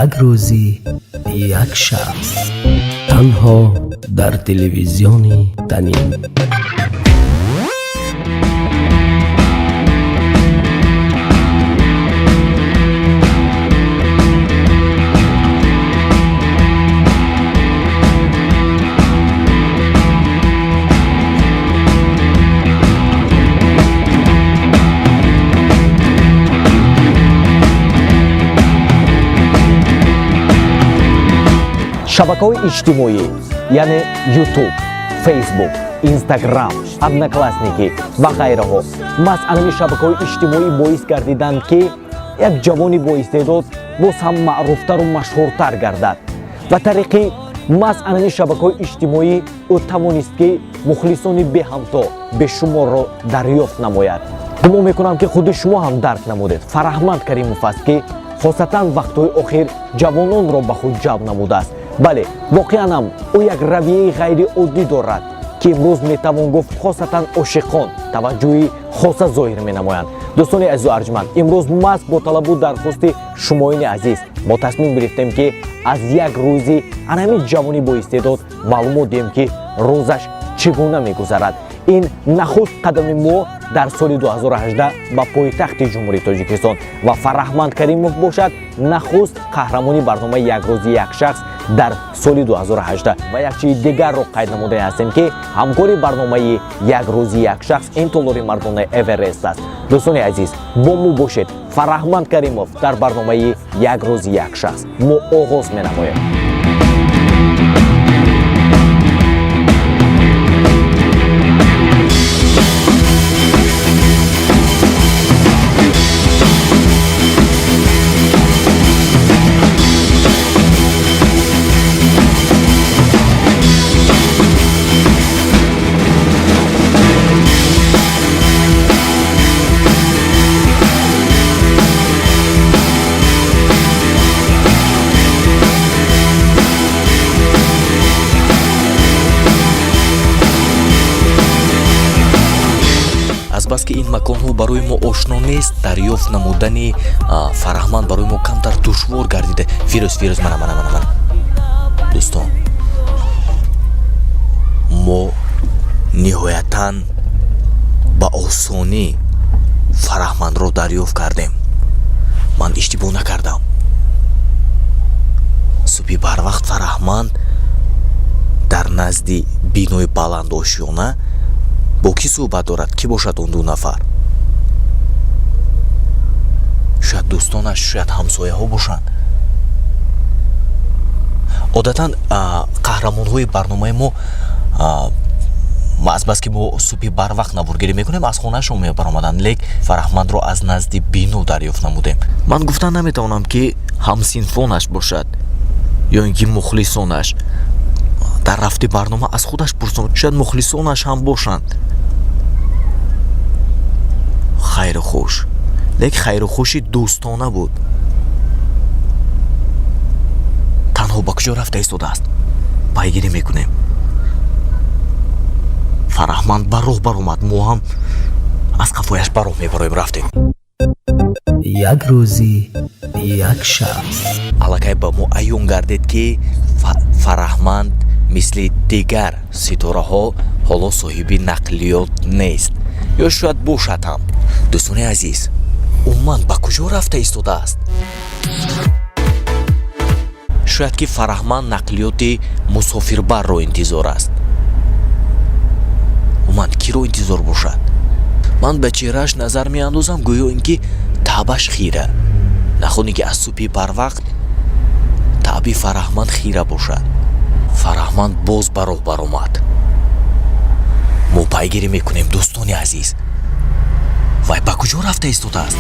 Як рӯзи як шахс танҳо дар телевизиони Танин. Шабакаҳои иҷтимоӣ, яъне Ютуб, Фейсбук, Инстаграм, Одноклассники ва ғайраҳо, маҳз анами шабакаҳои иҷтимоӣ боис гардиданд, ки як ҷавони боистеъдод боз ҳам маъруфтару машҳуртар гардад ва тариқи маҳз анами шабакаҳои иҷтимоӣ ӯ тавонист, ки мухлисони беҳамто, бешуморро дарёфт намояд. Гумон мекунам, ки худи шумо ҳам дарк намудед, Фараҳманд Каримов аст, ки хосатан вақтҳои охир ҷавононро ба худ ҷалб намудааст. Бале, воқеан ҳам ӯ як равияи ғайриоддӣ дорад, ки имрӯз метавон гуфт, хосатан ошиқон таваҷҷӯҳи хоса зоҳир менамоянд. Дӯстони азизу арҷманд, имрӯз маҳз бо талабу дархости шумоини азиз мо тасмим гирифтем, ки аз як рӯзи анҳамин ҷавони боистеъдод маълумот диҳем, ки рӯзаш чӣ гуна мегузарад. Ин нахуст қадами мо дар соли 2018 ба пойтахти Ҷумҳурии Тоҷикистон ва Фараҳманд Каримов бошад нахуст қаҳрамони барномаи «Як рӯзи як шахс» дар соли 2018. Ва як чизи дигарро қайд намудае ҳастем, ки ҳамкори барномаи «Як рӯзи як шахс» ин толори мардонаи Эверест аст. Дӯстони азиз, бо мо бошед. Фараҳманд Каримов дар барномаи «Як рӯзи як шахс». Мо оғоз менамоем. Азбаски ин маконҳо барои мо ошно нест, дарёфт намудани Фараҳманд барои мо камтар душвор гардида. Фирӯз, Фирӯз, мана, мана, мана, мана. Дӯстон, мо ниҳоятан ба осонӣ Фараҳмандро дарёфт кардем. Ман иштибоҳ накардам, субҳи барвақт Фараҳманд дар назди бинои баландошёна бо кӣ суҳбат дорад? Кӣ бошад он ду нафар? Шояд дӯстонаш, шояд ҳамсояҳо бошанд. Одатан қаҳрамонҳои барномаи мо, азбаски мо субҳи барвақт наворгирӣ мекунем, аз хонаашон мебаромаданд, лек Фараҳмандро аз назди бино дарёфт намудем. Ман гуфта наметавонам, ки ҳамсинфонаш бошад ё ин ки мухлисонаш. Дар рафти барнома аз худаш пурсом, шояд мухлисонаш ҳам бошанд. Хайру хуш, лек хайру хуши дӯстона буд. Танҳо ба куҷо рафта истодааст? Пайгирӣ мекунем. Фараҳманд ба роҳ баромад, мо ҳам аз қафояш ба роҳ мебароем. Рафтем. Як рӯзи як шахс. Аллакай ба мо аён гардид, ки Фараҳманд мисли дигар ситораҳо ҳоло соҳиби нақлиёт нест ё шояд бошад ҳам. Дӯстони азиз, умуман ба куҷо рафта истодааст? Шояд ки Фараҳманд нақлиёти мусофирбарро интизор аст. Умуман киро интизор бошад? Ман ба чеҳрааш назар меандозам, гӯё ин ки таъбаш хира. Наход ин ки аз субҳи барвақт таъби Фараҳманд хира бошад. Фараҳманд боз ба роҳ баромад, мо пайгирӣ мекунем. Дӯстони азиз, вай ба куҷо рафта истодааст?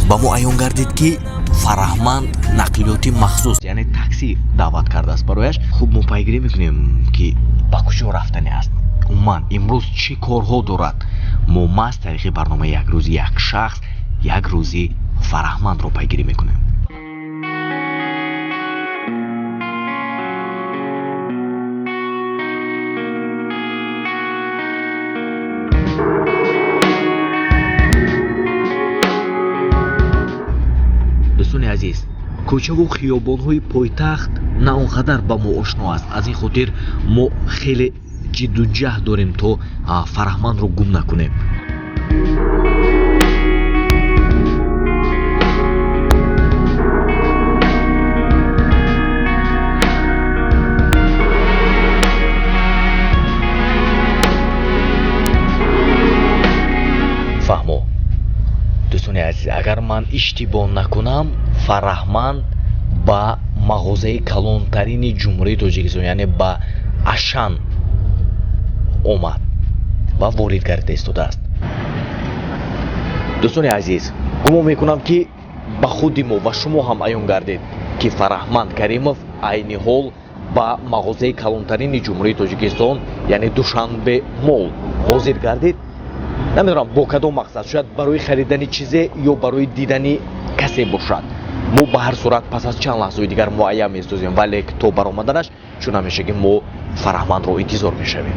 Ба мо аён гардид, ки Фараҳманд нақлиёти махсус, яъне такси даъват кардааст барояш. Хуб, мо пайгирӣ мекунем, ки ба куҷо рафтане аст, умуман имрӯз чӣ корҳо дорад. Мо маҳз тариқи барномаи «Як рӯзи як шахс» як рӯзи Фараҳмандро пайгирӣ мекунем. Кӯчаву хиёбонҳои пойтахт на он қадар ба мо ошно аст. Аз ин хотир мо хеле ҷидду ҷаҳд дорем, то Фараҳмандро гум накунем. Фаҳмо, дӯстони азиз, агар ман иштибоҳ накунам, Фараҳманд ба мағозаи калонтарини Ҷумҳурии Тоҷикистон, яъне ба Ашан омад ва ворид гардида истодааст. Дӯстони азиз, гумон мекунам, ки ба худи мо ва шумо ҳам аён гардид, ки Фараҳманд Каримов айни ҳол ба мағозаи калонтарини Ҷумҳурии Тоҷикистон, яъне Душанбе Мол ҳозир гардид. Намедонам, бо кадом мақсад, шояд барои харидани чизе ё барои дидани касе бошад. Мо ба ҳар сурат пас аз чанд лаҳзаи дигар муайян месозем, вале то баромаданаш, чун ҳамешагӣ, мо Фараҳмандро интизор мешавем.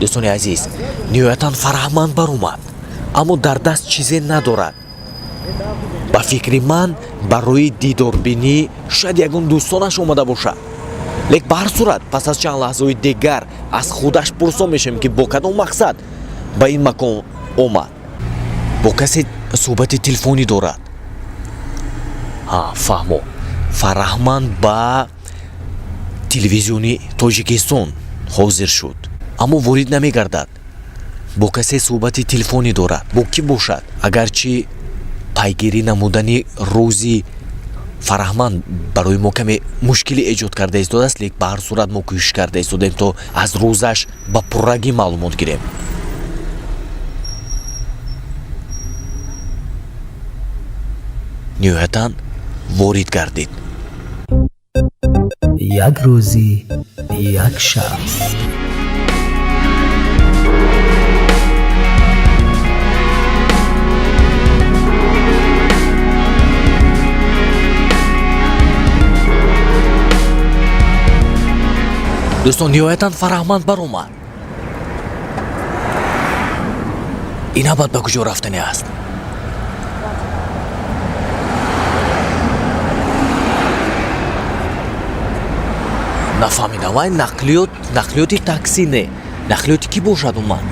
Дӯстони азиз, ниҳоятан Фараҳманд баромад, аммо дар даст чизе надорад. Ба фикри ман, барои дидорбинӣ шояд ягон дӯстонаш омада бошад. Лек ба ҳар сурат пас аз чанд лаҳзаҳои дигар аз худаш пурсон мешавем, ки бо кадом мақсад ба ин макон омад. Бо касе суҳбати телефонӣ дорад. Ҳа, фаҳмо, Фараҳманд ба Телевизиони Тоҷикистон ҳозир шуд, аммо ворид намегардад. Бо касе суҳбати телефонӣ дорад. Бо кӣ бошад? Агарчи пайгирӣ намудани рӯзи Фараҳманд барои мо каме мушкилӣ эҷод карда истодааст, лек ба ҳар сурат мо кӯшиш карда истодем, то аз рӯзаш ба пуррагӣ маълумот гирем. Ниҳоятан ворид гардид. Як рӯзи як шахс. Дӯстон, ниҳоятан Фараҳманд баромад. Ин абад ба куҷо рафтанӣ аст? Нафаҳмидам. Вай нақлиёт, нақлиёти такси не, нақлиёти кӣ бошад умуман?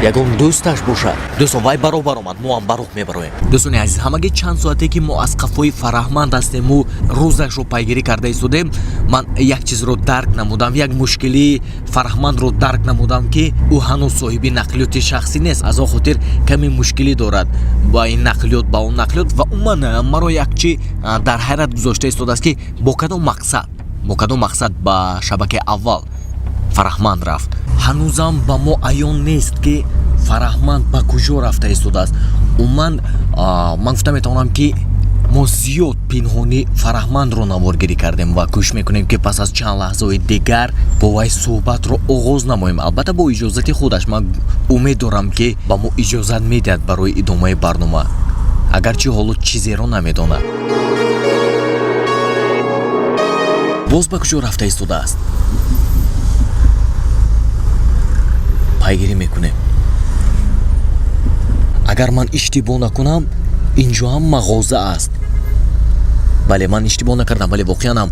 Ягон дӯсташ бошад. Дӯстон, вай баробар омад, мо ҳам бароқ мебароем. Дӯстони азиз, ҳамагӣ чанд соате ки мо аз қафои Фараҳманд ҳастему рӯзашро пайгирӣ карда истодем, ман як чизро дарк намудам, як мушкилии Фараҳмандро дарк намудам, ки ӯ ҳанӯз соҳиби нақлиёти шахсӣ нест. Аз он хотир каме мушкилӣ дорад ба ин нақлиёт, ба он нақлиёт. Ва умуман маро як чи дар ҳайрат гузошта истодааст, ки бо кадом мақсад ба шабакаи аввал Фараҳманд рафт. Ҳанӯзам ба мо аён нест, ки Фараҳманд ба куҷо рафта истодааст. Умуман, ман гуфта метавонам, ки мо зиёд пинҳонӣ Фараҳмандро наворгирӣ кардем ва кӯшиш мекунем, ки пас аз чанд лаҳзаҳои дигар бо вай суҳбатро оғоз намоем, албатта, бо иҷозати худаш. Ман умед дорам, ки ба мо иҷозат медиҳад барои идомаи барнома, агарчи ҳоло чизеро намедонад. Боз ба куҷо рафта истодааст? Пайгирӣ мекунем. Агар ман иштибоҳ накунам, инҷо ҳам мағоза аст. Бале, ман иштибоҳ накардам. Бале, воқеан ҳам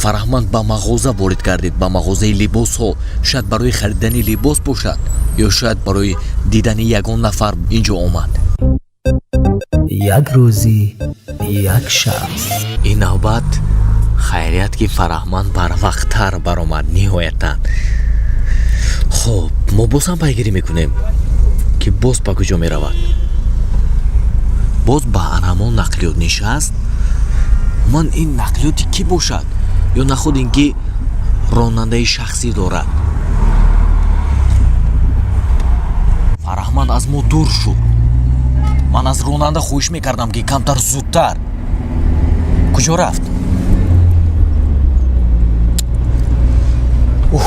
Фараҳманд ба мағоза ворид гардид, ба мағозаи либосҳо. Шояд барои харидани либос бошад ё шояд барои дидани ягон нафар инҷо омад. Як рӯзи як шахс. Ин навбат хайрият, ки Фараҳманд барвақттар баромад ниҳоятан. Хуб, мо боз ҳам пайгирӣ мекунем, ки боз ба куҷо меравад. Боз ба ҳамон нақлиёт нишаст. Ман ин нақлиёти кӣ бошад? Ё наход ин ки ронандаи шахсӣ дорад? Фараҳманд аз мо дур шуд. Ман аз ронанда хоҳиш мекардам, ки камтар зудтар. Куҷо рафт? Уф,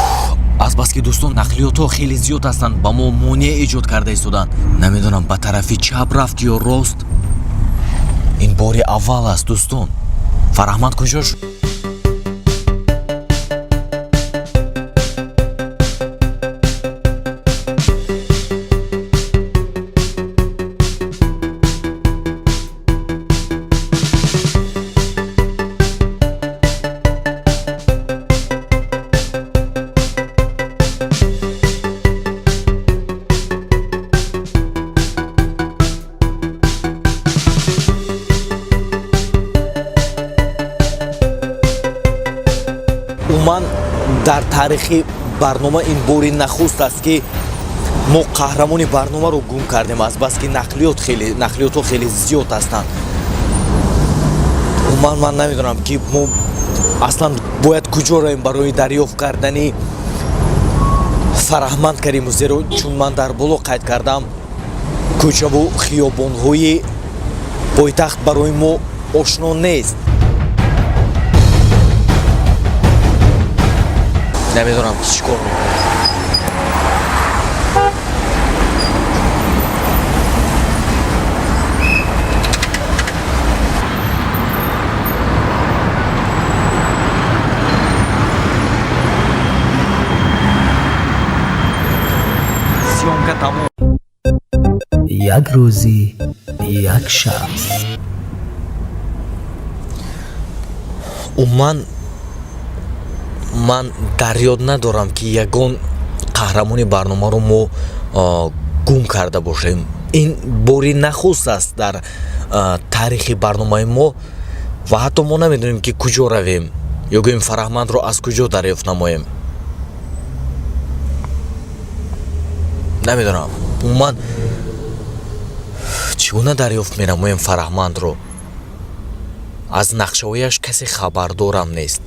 азбаски, дӯстон, нақлиётҳо хеле зиёд ҳастанд, ба мо монеа эҷод карда истоданд. Намедонам, ба тарафи чап рафт ё рост. Ин бори аввал аст, дӯстон. Фараҳманд куҷо шуд? Умуман, дар таърихи барнома ин бори нахуст аст, ки мо қаҳрамони барномаро гум кардем, азбаски нақлиётҳо хеле зиёд ҳастанд. Умуман, ман намедонам, ки мо аслан бояд куҷо равем барои дарёфт кардани Фараҳманд Каримов, зеро чун ман дар боло қайд кардам, кӯчаву хиёбонҳои пойтахт барои мо ошно нест. Намедонам, ки чӣ кор мекунем. Съёмка тамом. Як рӯзӣ, як шахс. Умуман, ман дар ёд надорам, ки ягон қаҳрамони барномаро мо гум карда бошем. Ин бори нахуст аст дар таърихи барномаи мо ва ҳатто мо намедонем, ки куҷо равем ё гӯем Фараҳмандро аз куҷо дарёфт намоем. Намедонам, умуман чӣ гуна дарёфт менамоем Фараҳмандро. Аз нақшаҳояш касе хабардорам нест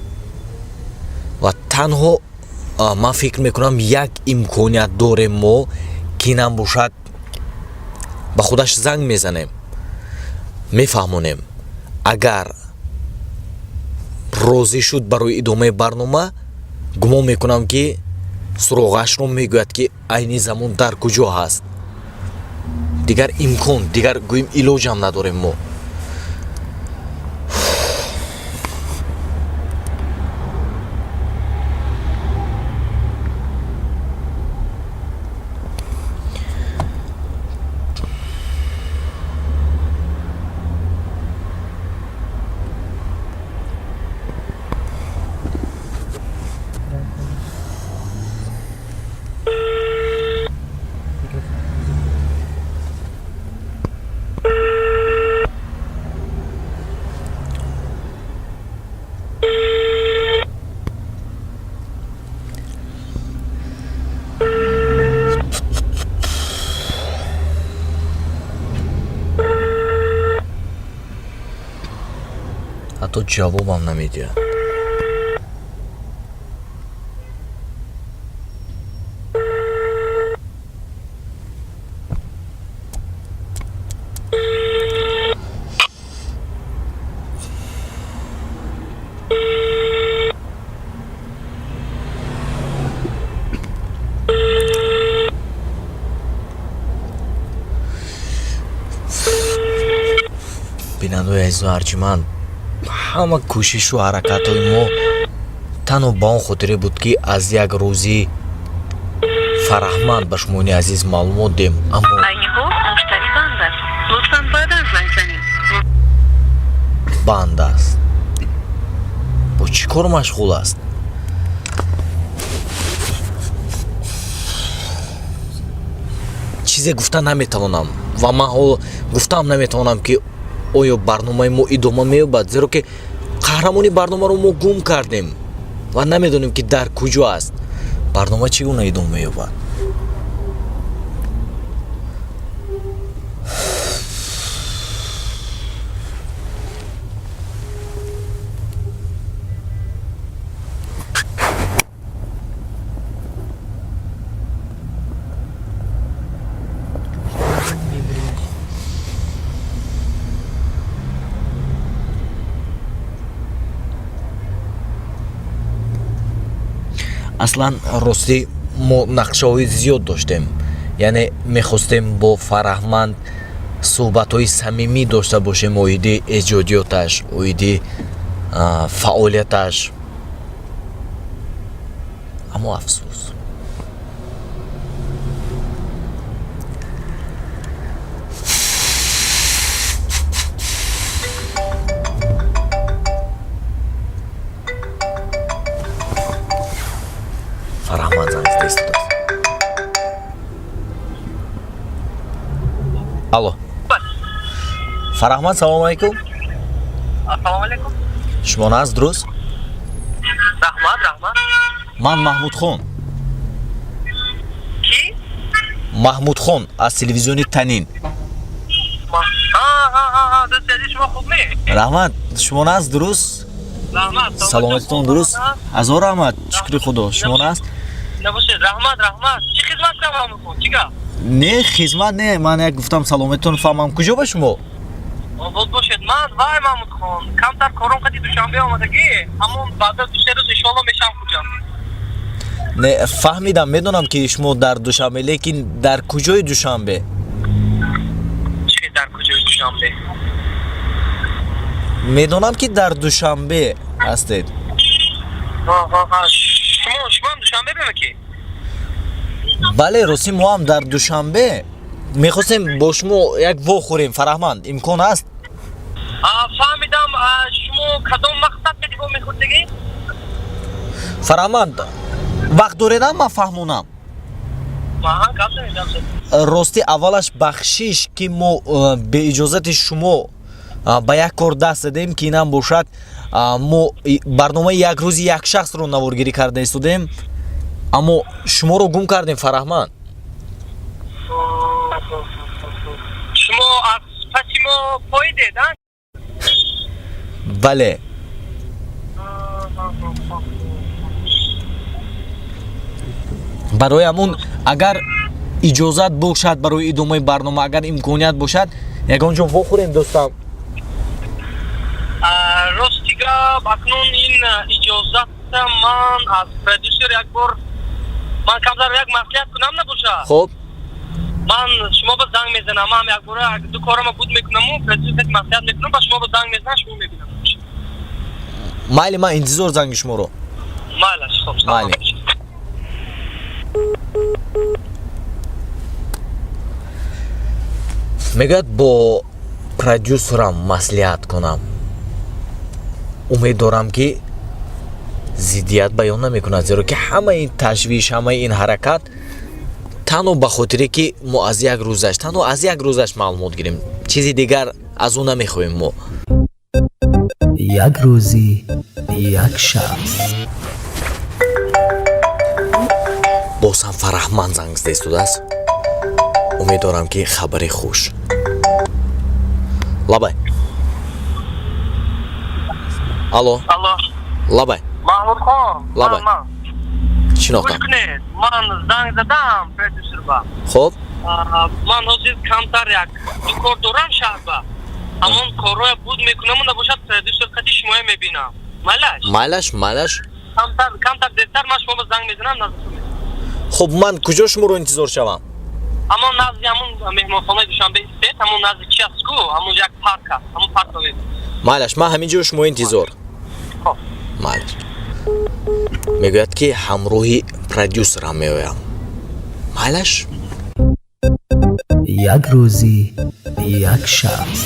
ва танҳо ман фикр мекунам, як имконият дорем мо, ки инам бошад, ба худаш занг мезанем, мефаҳмонем. Агар розӣ шуд барои идомаи барнома, гумон мекунам, ки суроғашро мегӯяд, ки айни замон дар куҷо ҳаст. Дигар имкон, дигар гӯем, илоҷам надорем мо. Ҳатто ҷавобам намедиҳад. Бинандаои азизу арҷманд, ҳама кӯшишу ҳаракатҳои мо танҳо ба он хотире буд, ки аз як рӯзи Фараҳманд ба шумони азиз маълумот диҳем, аммо Айни ҳол муштарӣ банд аст. Лутфан баъдан занг занед. Банд аст. Бо чӣ кор машғул аст? Чизе гуфта наметавонам ва ман ҳоло гуфтаам наметавонам, ки оё барномаи мо идома меёбад, зеро ки қаҳрамони барномаро мо гум кардем ва намедонем, ки дар куҷо аст. Барнома чӣ гуна идома меёбад? Аслан, ростӣ, мо нақшаҳои зиёд доштем, яъне мехостем бо Фараҳманд суҳбатҳои самимӣ дошта бошем оиди эҷодиёташ, оиди фаъолияташ, аммо афсӯс. Фараҳманд занг зада истодааст. Алло, Фараҳманд, салому алайкум. Ассалому алайкум. Шумо наст, дуруст? Раҳмат, раҳмат. Ман Маҳмудхон. Кӣ? Маҳмудхон аз телевизиони Танин. Дӯсти азиз, шумо хуб ме? Раҳмат, шумо наст, дуруст? Раҳмат. Саломатитон дуруст? Ҳазор раҳмат, шукри Худо. Шумо наст? Набошед, раҳмат, раҳмат. Чӣ хизмат кунам, Маҳмудхон? Чӣ гап? Не, хизмат не, ман як гуфтам саломатитон фаҳмам. Куҷо ба шумо? Обод бошед. Ман вай, Маҳмудхон, камтар кором қади Душанбе омадагӣ, ҳамон баъд аз 2-се рӯз иншоалло мешам Хуҷанд. Не, фаҳмидам, медонам ки шумо дар Душанбе, лекин дар куҷои Душанбе? Чӣ дар куҷои Душанбе? Медонам ки дар Душанбе ҳастед. Шумо ҳам Душанбе бема ки? Бале, ростӣ мо ҳам дар Душанбе. Мехостем бо шумо як вохӯрем, Фараҳманд, имкон ҳаст? Фаҳмидам, шумо кадом мақсад қади во мехӯрдагӣ? Фараҳманд, вақт доредам, ман фаҳмонам. Гап занед, гап занед. Ростӣ аввалаш бахшиш, ки мо беиҷозати шумо ба як кор даст задем, ки инам бошад, мо барномаи як рӯзи як шахсро наворгирӣ карда истодем, аммо шуморо гум кардем, Фараҳманд. Шумо аз паси мо поидед, а? Бале. Барои ҳамун, агар иҷозат бошад барои идомаи барнома, агар имконият бошад, ягон ҷо вохӯрем, дӯстам. Рости гап, акнун ин иҷозата ман аз продюсер як бор ман камтар як маслиҳат кунам, набошад? Хуб. Ман шумо ба занг мезанам, ман як бора ду корама буд мекунаму продюсер маслиҳат мекунам, ба шумо ба занг мезанам, шумо мебинам. Майли, ман интизор занги шуморо. Майлаш, хуб. Майли. Мегӯяд, бо продюсерам маслиҳат кунам. Умед дорам, ки зиддият баён намекунад, зеро ки ҳамаи ин ташвиш, ҳамаи ин ҳаракат танҳо ба хотире, ки мо аз як рӯзаш, танҳо аз як рӯзаш маълумот гирем, чизи дигар аз ӯ намехоҳем мо. Як рӯзи як шахс. Боз ҳам Фараҳманд занг зада истодааст. Умед дорам, ки хабари хуш. Лабай, алло. Алло. Лабай. Маҳмудхон. Лабай. Ман Шинохтам. Гӯш кунед, ман занг задам продюсерба. Хуб. Ман ҳозир камтар як ду кор дорам шаҳрба, ҳамон корҳоя буд мекунаму, набошад, продюсер қади шумоя мебинам, майлаш? Майлаш, майлаш. Камтар, камтар дертар ман шумо ба занг мезанам, назди. Хуб, ман куҷо шуморо интизор шавам? Ҳамон назди ҳамон меҳмонхонаи Душанбе истед, ҳамон назди чи аст ку, ҳамон як парк аст, ҳамон парк мебинам. Майлаш, ман ҳамин ҷо шумо интизор. Хуб. Майлаш. Мегӯяд, ки ҳамроҳи продюсерам меоям. Майлаш. Як рӯзи як шахс.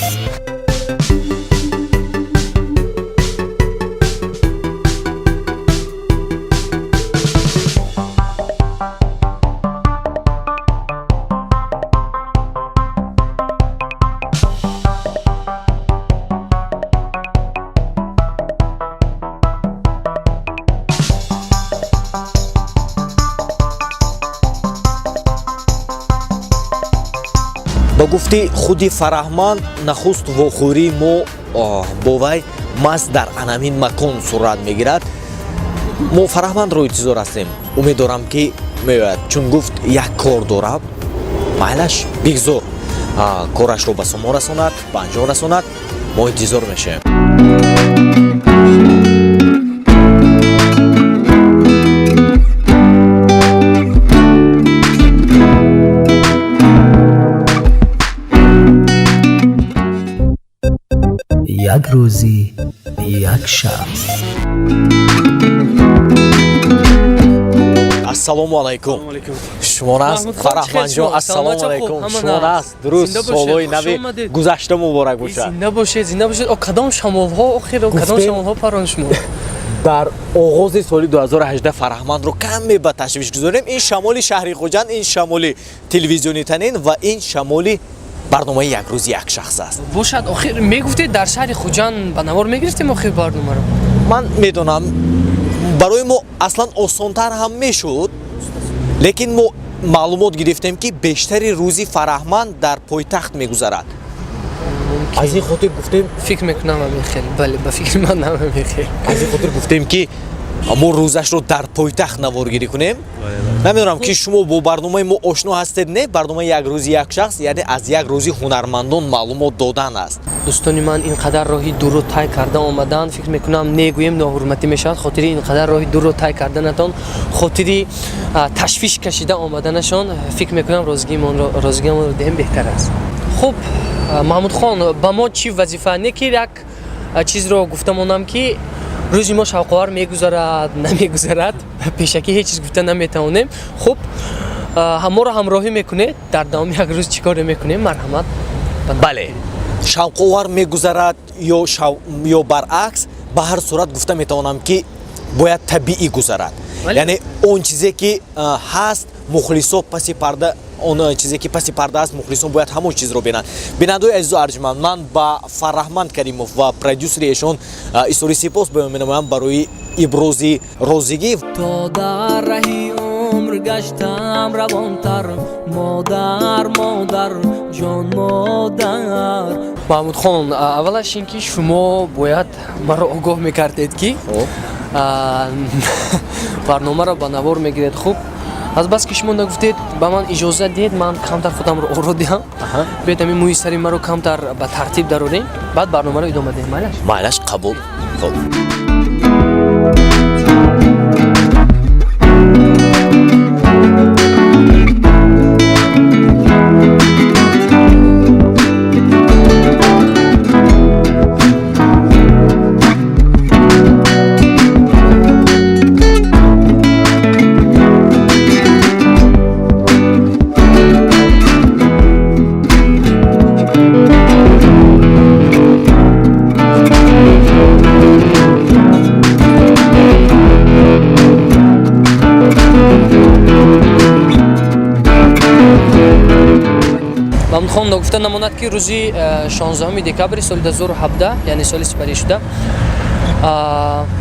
Ба гуфти худи Фараҳманд, нахуст вохӯрии мо бо вай маҳз дар анамин макон сурат мегирад. Мо Фараҳмандро интизор ҳастем. Умед дорам, ки меояд, чун гуфт як кор дорам. Майлаш, бигзор корашро ба сомон расонад, ба анҷом расонад, мо интизор мешавем. Як рӯзи як шахс. Ассалому алайкум, шумо наст, Фараҳманҷон? Ассалому алайкум, шумо наст, дуруст? Солҳои нави гузашта муборак бошад. Зинда бошед, зинда бошед. О, кадом шамолҳо охир, кадом шамолҳо парон шумо? Дар оғози соли 2018 Фараҳмандро каме ба ташвиш гузорем. Ин шамоли шаҳри Хуҷанд, ин шамоли телевизиони Танин ва ин шамоли барномаи як рӯзи як шахс аст. Бошад, охир мегуфтед, дар шаҳри Хуҷанд ба навор мегирифтем охир барномаро. Ман медонам, Барои мо аслан осонтар ҳам мешуд, лекин мо маълумот гирифтем, ки бештари рӯзи Фараҳманд дар пойтахт мегузарад. Аз ин хотир гуфтем, фикр мекунам, ҳамин хел, бале, ба фикри ман ҳамин хел. Аз ин хотир гуфтем, ки мо рӯзашро дар пойтахт наворгирӣ кунем. Намедонам, ки шумо бо барномаи мо ошно ҳастед, не? Барномаи «Як рӯзи як шахс», яъне аз як рӯзи ҳунармандон маълумот додан аст. Дӯстони ман ин қадар роҳи дурро тай карда омаданд, фикр мекунам, негӯем, ноҳурматӣ мешавад. Хотири ин қадар роҳи дурро тай карданатон, хотири ташвиш кашида омаданашон, фикр мекунам, розигиамонро диҳем, беҳтар аст. Хуб, Маҳмудхон, ба мо чӣ вазифа? Не ки як чизро гуфта монам, ки рӯзи мо шавқовар мегузарад, намегузарад, пешакӣ ҳеҷ чиз гуфта наметавонем. Хуб, моро ҳамроҳӣ мекунед, дар давоми як рӯз чӣ коре мекунем, марҳамат. Бале, шавқовар мегузарад ё баръакс, ба ҳар сурат гуфта метавонам, ки бояд табиӣ гузарад, яъне он чизе ки ҳаст, мухлисо паси парда, он чизе ки паси парда аст, мухлисон бояд ҳамон чизро бинанд. Бинандаои азизу арҷманд, ман ба Фарраҳманд Каримов ва продюсери эшон изҳори сипос баён менамоям барои ибрози розигӣ. То дар раҳи умр гаштам равонтар, модар, модар ҷон, модар. Маҳмудхон, аввалаш ин ки шумо бояд маро огоҳ мекардед, ки барномаро ба навор мегиред. Хуб, азбаски шумо нагуфтед, ба ман иҷозат диҳед, ман камтар худамро оро диҳам. Биёед, ҳамин мӯи сари маро камтар ба тартиб дарорем, баъд барномаро идома диҳем, майлаш? Майлаш, қабул. Хуб. Маҳмудхон, ногуфта намонад, ки рӯзи 16 декабри соли 2017, яъне соли сипаришуда,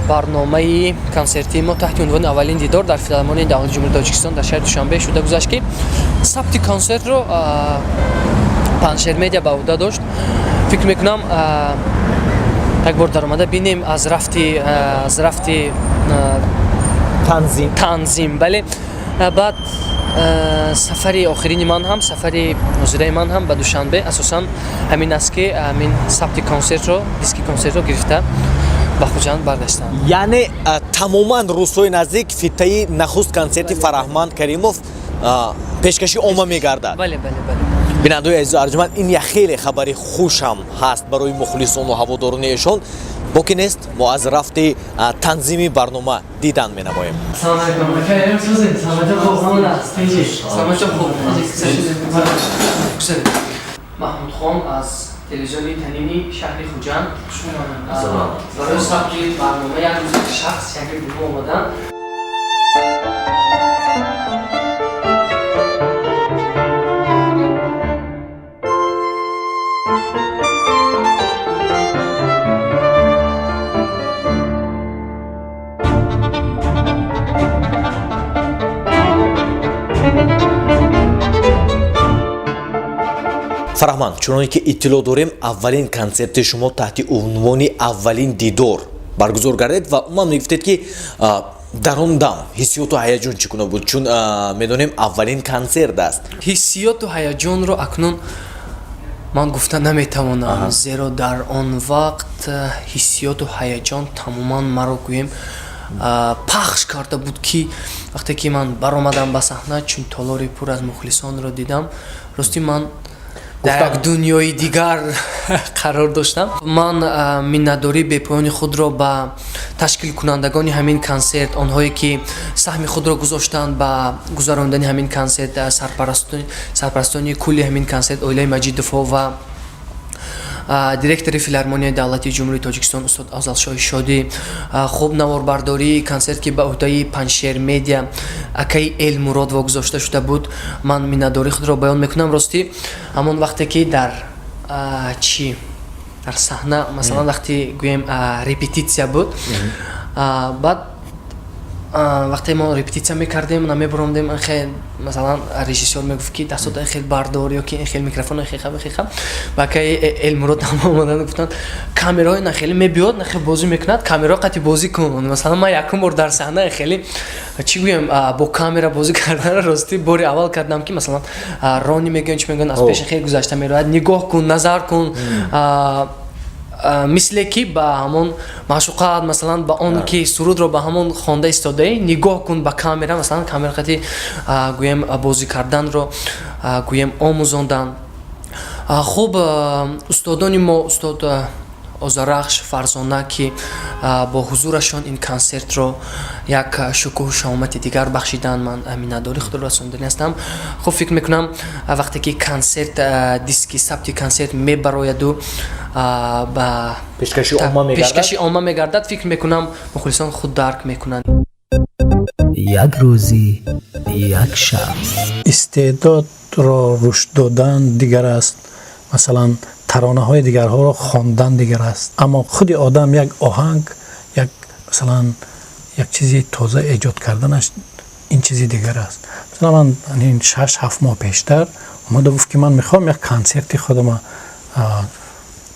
барномаи консертии мо таҳти унвони «Аввалин дидор» дар Филармонияи давлати Ҷумҳурии Тоҷикистон дар шаҳри Душанбе шуда гузашт, ки сабти консертро Панҷшер Медиа ба ӯҳда дошт. Фикр мекунам, як бор даромада бинем аз рафти танзим. Танзим, бале. Баъд сафари охирини ман ҳам, сафари ҳозираи ман ҳам ба Душанбе асосан ҳамин аст, ки ҳамин сабти консертро, диски консертро гирифта ба Хуҷанд баргаштам. Яъне тамоман рӯзҳои наздик фитаи нахуст консерти Фараҳманд Каримов пешкаши омма мегардад. Бале. Бинандаои азизу арҷманд, ин як хеле хабари хушам ҳаст барои мухлисону ҳаводорони эшон. Боки нест, мо аз рафти танзими барнома дидан менамоем. Салом алейкум, ака, созед? Саломатӣ хуб, ҳамон аст, тинҷи, саломатӣ хуб. Маҳмудхон аз телевизиони Танини шаҳри Хуҷанд барои сабти барнома «Як рӯзи шахс» яке бо мо омаданд. Фараҳманд, чуноне ки иттилоъ дорем, аввалин консерти шумо таҳти унвони «Аввалин дидор» баргузор гардид ва умуман мегуфтед, ки дар он дам ҳиссиёту ҳаяҷон чӣ гуна буд, чун медонем, аввалин консерт аст. Ҳиссиёту ҳаяҷонро акнун ман гуфта наметавонам, зеро дар он вақт ҳиссиёту ҳаяҷон тамоман маро, гӯем, пахш карда буд, ки вақте ки ман баромадам ба саҳна, чун толори пур аз мухлисонро дидам, ростӣ, ман дар як дунёи дигар қарор доштам. Ман миннатдории бепоёни худро ба ташкилкунандагони ҳамин консерт, онҳое ки саҳми худро гузоштанд ба гузарондани ҳамин консерт, сарпарастони кулли ҳамин консерт, оилаи Маҷидовҳо ва директори Филармонияи давлатии Ҷумҳурии Тоҷикистон устод Афзалшоҳи Шодӣ, хуб, наворбардории консерт, ки ба ӯҳдаи Панҷшер Медиа акаи Элмурод вогузошта шуда буд, ман миннатдории худро баён мекунам. Ростӣ, ҳамон вақте ки дар чӣ, дар саҳна, масалан, вақте, гӯем, репетитсия буд, баъд Вақте мо репетитсия мекардем, намебаромдем, хел, масалан, режиссёр мегуфт, ки дастото хел бардор ё ки хел микрофон хел хам, хел хам. Ба акаи Элмурод ҳам омадан, гуфтанд: «Камераҳои на хеле мебиёд, на хел бозӣ мекунад, камераҳо қати бозӣ кун». Масалан, ман якум бор дар саҳна хеле, чӣ гӯям, бо камера бозӣ карданро ростӣ бори аввал кардам, ки масалан, рони мегӯян, чӣ мегӯян, аз пеши хел гузашта мерояд, нигоҳ кун, назар кун, мисле ки ба ҳамон маъшуқаат, масалан, ба он ки сурудро ба ҳамон хонда истодаӣ, нигоҳ кун ба камера. Масалан, камера қати, гӯем, бозӣ карданро, гӯем, омӯзондан. Хуб, устодони мо, устод Озарахш, Фарзона, ки бо ҳузурашон ин консертро як шукӯҳу шаҳомати дигар бахшиданд, ман миннатдори худро расонданӣ ҳастам. Хуб, фикр мекунам, вақте ки консерт, диски сабти консерт мебарояду ба пешкаши омма мегардад, фикр мекунам, мухлисон худ дарк мекунанд. Як рӯзӣ, як шахс. Истеъдодро рушд додан дигар аст, масалан, таронаҳои дигарҳоро хондан дигар аст, аммо худи одам як оҳанг, як, масалан, як чизи тоза эҷод карданаш ин чизи дигар аст. Масалан, ман ин 6-7 моҳ пештар омада гуфт, ки ман мехоҳам як консерти худама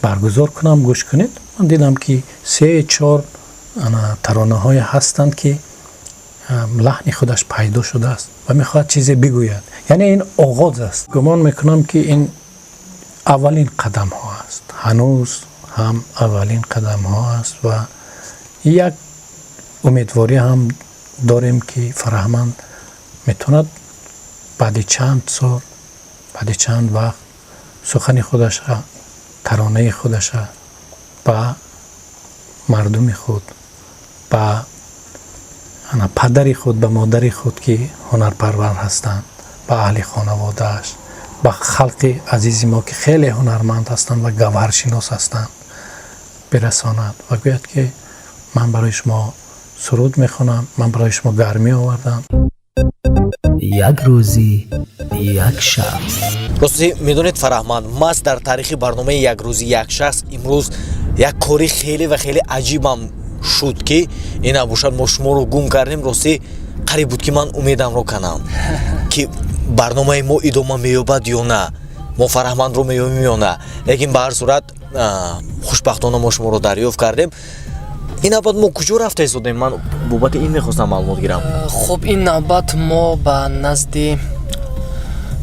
баргузор кунам, гӯш кунед. Ман дидам, ки се чор таронаҳое ҳастанд, ки лаҳни худаш пайдо шудааст ва мехоҳад чизе бигӯяд. Яъне ин оғоз аст. Гумон мекунам, ки ин аввалин қадамҳо аст, ҳанӯз ҳам аввалин қадамҳо аст ва як умедворӣ ҳам дорем, ки Фараҳманд метавонад баъди чанд сол, баъди чанд вақт сухани худаша, таронаи худаша ба мардуми худ, ба падари худ, ба модари худ, ки ҳунарпарвар ҳастанд, ба аҳли хонаводааш, ба халқи азизи мо, ки хеле ҳунарманд ҳастанд ва гавҳаршинос ҳастанд, бирасонад ва гӯяд, ки ман барои шумо суруд мехонам, ман барои шумо гармӣ овардам. Як рӯзӣ, як шахс. Рости, медонед, Фараҳманд, маст дар таърихи барномаи «Як рӯзи як шахс» имрӯз як кори хеле ва хеле аҷибам шуд, ки ина бошад, мо шуморо гум кардем. Ростӣ, қариб буд, ки ман умедамро канам, ки барномаи мо идома меёбад ё на, мо Фараҳмандро меёбем ё на. Лекин ба ҳар сурат, хушбахтона мо шуморо дарёфт кардем. Ин навбат мо куҷо рафта истодем? Ман бобати ин мехостам маълумот гирам. Хуб, ин навбат мо ба назди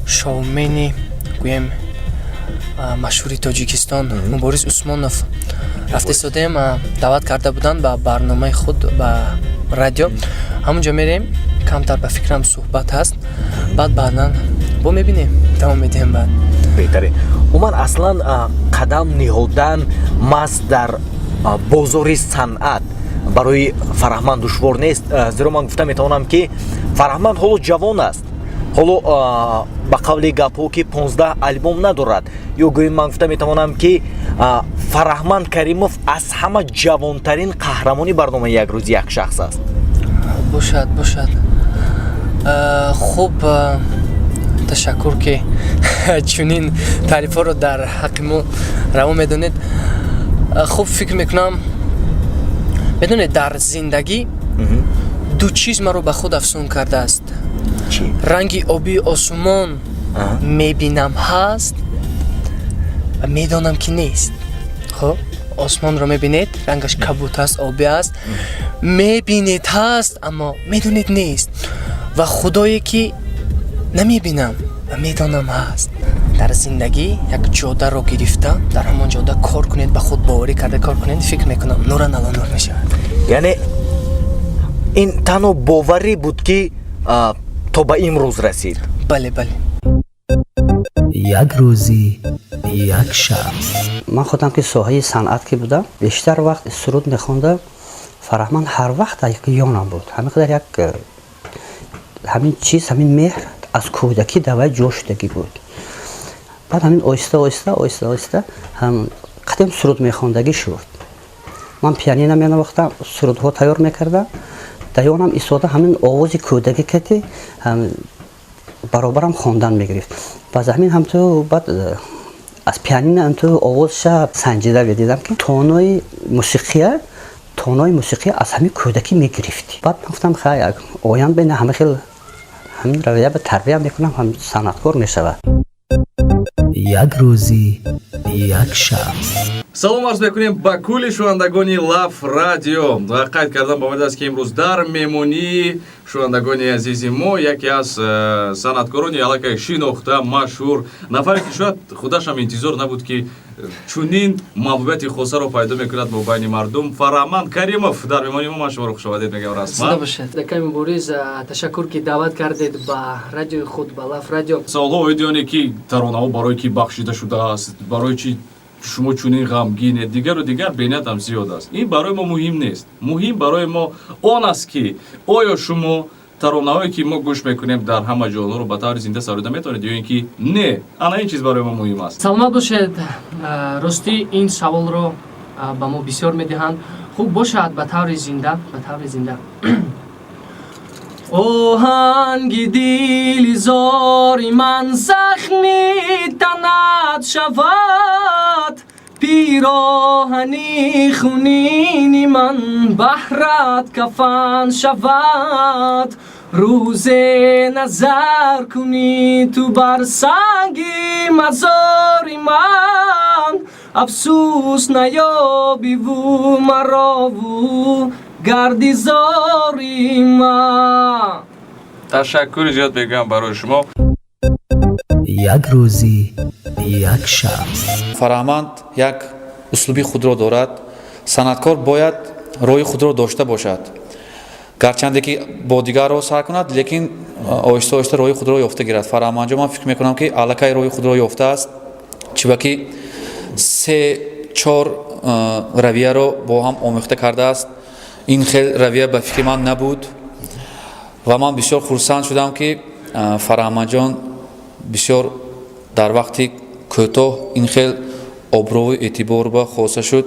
шоумени, гӯем, машҳури Тоҷикистон Мубориз Усмонов рафта истодем. Даъват карда буданд ба барномаи худ, ба радио. Ҳамунҷо мерем, камтар, ба фикрам, суҳбат ҳаст, баъд баъдан бо мебинем, давом медиҳем баъд. Беҳтарин. Умуман, аслан, қадам ниҳодан маст дар бозори санъат барои Фараҳманд душвор нест, зеро ман гуфта метавонам, ки Фараҳманд ҳоло ҷавон аст, ҳоло, ба қавли гапҳо, ки 15 албом надорад, ё гӯем, ман гуфта метавонам, ки Фараҳманд Каримов аз ҳама ҷавонтарин қаҳрамони барномаи «Як рӯзи як шахс» аст. Бошад, бошад. Хуб, ташаккур, ки чунин таърифҳоро дар ҳаққи мо раво медонед. Хуб, фикр мекунам, медонед, дар зиндагӣ ду чиз маро ба худ афсун кардааст: ранги обии осумон мебинам, ҳаст, ва медонам, ки нест. Хуб, осмонро мебинед, рангаш кабут аст, обӣ аст, мебинед, ҳаст, аммо медонед, нест, ва Худое ки намебинам ва медонам, ҳаст. Дар зиндагӣ як ҷодаро гирифта, дар ҳамон ҷода кор кунед, ба худ боварӣ карда кор кунед, фикр мекунам, нуран ало нур мешавад. Яъне ин танҳо боварӣ буд, ки то ба имрӯз расид. Бале, бале. Як рӯзӣ, як шахс. Ман худам ки соҳаи санъат ки будам, бештар вақт суруд мехондам. Фараҳманд ҳар вақт ёнам буд. Ҳамин қадар як ҳамин чиз, ҳамин меҳр аз кӯдакӣ дар вай ҷо шудагӣ буд. Баъд ҳамин оҳиста оҳиста, оҳиста оҳиста ҳам қадим суруд мехондагӣ шуд. Ман пианино менавохтам, сурудҳо тайёр мекардам, дар ёнам истода, ҳамин овози кӯдакӣ кати баробарам хондан мегирифт. Баъз ҳамин ҳамту баъд аз пианино ҳамту овозша санҷида медидам, ки тонои мусиқия. Тонаи мусиқӣ аз ҳамин кӯдакӣ мегирифт. Баъд ман гуфтам, хай, оянд бина ҳама хел ҳамин равия ба тарбия мекунам, ҳам санъаткор мешавад. Як рӯзӣ, як шахс. Салом арз мекунем ба кулли шунавандагони Лав Радио ва қайд кардан ба омад аст, ки имрӯз дар меҳмонии шунавандагони азизи мо яке аз санъаткорони аллакай шинохта, машҳур, нафаре ки шояд худашам интизор набуд, ки чунин маҳбубияти хосаро пайдо мекунад мобайни мардум, Фараҳманд Каримов дар меҳмонии мо. Ман шуморо хушомадед мегӯям расман. Бошед, акаи Мубориз, ташаккур, ки даъват кардед ба радиои худ, ба Лав Радио. Саволҳо оиди оне ки таронаҳо барои ки бахшида шудааст, барои чи шумо чунин ғамгинед, дигару дигар бениҳоят зиёд аст. Ин барои мо муҳим нест. Муҳим барои мо он аст, ки оё шумо таронаҳое, ки мо гӯш мекунем дар ҳама ҷо, онҳоро ба таври зинда сароида метавонед ё ин ки не. Ана ин чиз барои мо муҳим аст. Саломат бошед. Ростӣ, ин саволро ба мо бисёр медиҳанд. Хуб бошад, ба таври зинда, ба таври зинда. Оҳанги дили зори ман захми танат шавад, пироҳани хунини ман баҳрат кафан шавад. Рӯзе назар кунӣ ту бар санги мазори ман, афсӯс наёбиву марову гарди зори ман. Ташаккури зиёд мегӯям барои шумо. Як рӯзӣ, як шахс. Фараҳманд як услуби худро дорад. Санъаткор бояд роҳи худро дошта бошад. Гарчанде ки бо дигар роҳ сар кунад, лекин оҳиста оҳиста роҳи худро ёфта гирад. Фараҳмандҷон, ман фикр мекунам, ки аллакай роҳи худро ёфтааст, чунки се чор равияро бо ҳам омехта кардааст. Ин хел равия ба фикри ман набуд ва ман бисёр хурсанд шудам, ки Фараҳмандҷон бисёр дар вақти кӯтоҳ ин хел обрӯву эътибор ба хоса шуд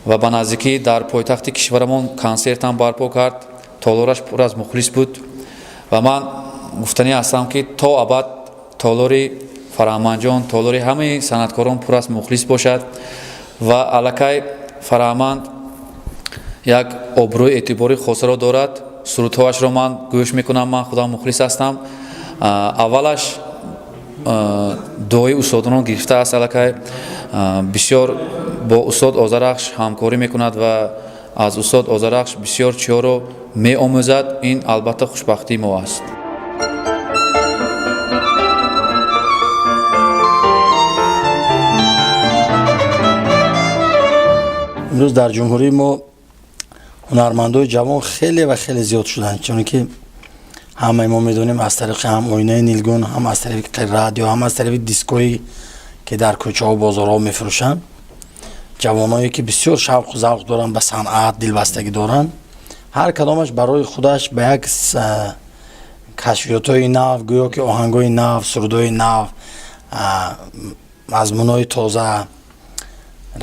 ва ба наздикӣ дар пойтахти кишварамон консертам барпо кард. Толораш пур аз мухлис буд ва ман гуфтанӣ ҳастам, ки то абад толори Фараҳмандҷон, толори ҳамаи санъаткорон пур аз мухлис бошад. Ва аллакай Фараҳманд як обрӯи эътибори хосаро дорад. Сурудҳояшро ман гӯш мекунам, ман худам мухлис ҳастам. Аввалаш дуои устодонро гирифтааст. Аллакай бисёр бо устод Озарахш ҳамкорӣ мекунад ва аз устод Озарахш бисёр чиҳоро меомӯзад. Ин албатта хушбахтии мо аст. Имрӯз дар ҷумҳурии мо ҳунармандои ҷавон хеле ва хеле зиёд шуданд, чунки ҳамаи мо медонем, аз тариқи ҳам оинаи нилгун, ҳам аз тариқи радио, ҳам аз тариқи дискҳое, ки дар кӯчаҳо, бозорҳо мефурӯшанд, ҷавоное, ки бисёр шавқу завқ доранд, ба санъат дилбастагӣ доранд, ҳар кадомаш барои худаш ба як кашфиётҳои нав, гӯё ки оҳангҳои нав, сурудҳои нав, мазмунҳои тоза,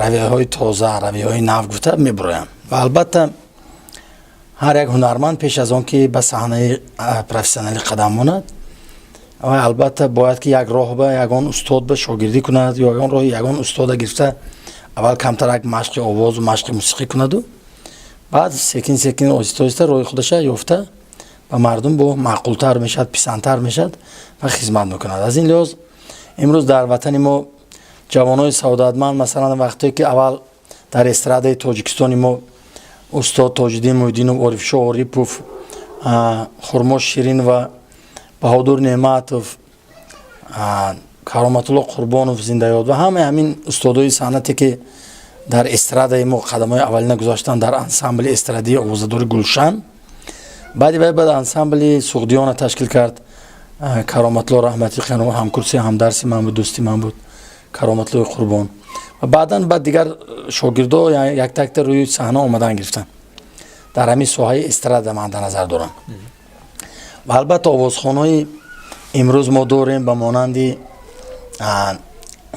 равияҳои тоза, равияҳои нав гуфта мебуроянд. Ва албатта ҳар як ҳунарманд пеш аз он ки ба саҳнаи профессионалӣ қадам монад, вай албатта бояд ки як роҳ ба ягон устод ба шогирдӣ кунад ё ягон роҳи ягон устода гирифта, аввал камтарак машқи овозу машқи мусиқӣ кунаду баъд секин секин, оҳиста оҳиста роҳи худаша ёфта, ба мардум бо маъқултар мешавад, писандтар мешавад ва хизмат мекунад. Аз ин лиҳоз имрӯз дар ватани мо ҷавонои саодатманд, масалан, вақтое ки аввал дар эстрадаи Тоҷикистони мо устод Тоҷиддин Муҳиддинов, Орифшо Орипов, Хурмо Ширин ва Баҳодур Неъматов, Кароматулло Қурбонов зиндаёд ва ҳамаи ҳамин устодои санъате, ки дар эстрадаи мо қадамҳои аввалина гузоштанд дар ансамбли эстрадии овозадори Гулшан, баъди вай баъд ансамбли Суғдиёна ташкил кард Кароматулло раҳматӣ, ҳамкурси, ҳамдарси ман буд, дӯсти ман буд Кароматуллои Қурбон, ва баъдан баъд дигар шогирдо якта якта рӯи саҳна омадан гирифтанд дар ҳамин соҳаи эстрада ман дар назар дорам. Ва албатта овозхонҳои имрӯз мо дорем, ба монанди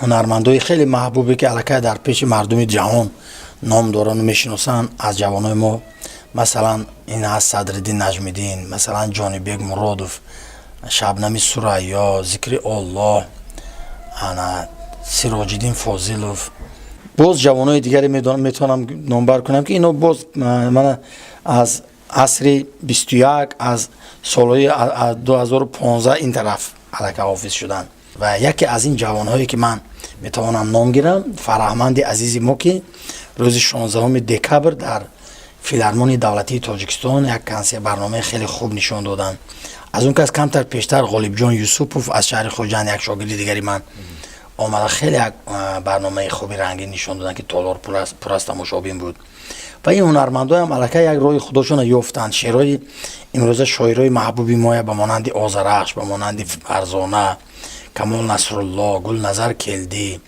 ҳунармандои хеле маҳбубе, ки аллакай дар пеши мардуми ҷаҳон ном дорану мешиносанд. Аз ҷавонои мо, масалан, ин ҳаст Садриддин Наҷмиддин, масалан, Ҷонибек Муродов, Шабнами Сурайё, Зикри Оллоҳ, ана Сироҷиддин Фозилов. Боз ҷавонои дигаре метавонам номбар кунам, ки ино боз мана аз асри 21, аз солҳои 2015 ин тараф аллакай ҳофиз шуданд. Ва яке аз ин ҷавонҳое, ки ман метавонам ном гирам, Фараҳманди азизи мо, ки рӯзи 16 декабр дар Филармонии давлатии Тоҷикистон як консерт, барномаи хеле хуб нишон доданд. Аз он кас камтар пештар Ғолибҷон Юсупов аз шаҳри Хуҷанд, як шогирди дигари ман, омада, хеле як барномаи хуби рангин нишон доданд, ки толор пур аз тамошобин буд. Ва ин ҳунармандоям аллакай як роҳи худошона ёфтанд. Шеърҳои имрӯза шоирои маҳбуби моя, ба монанди Озарахш, ба монанди Фарзона, Камол Насрулло, Гулназар Келдӣ,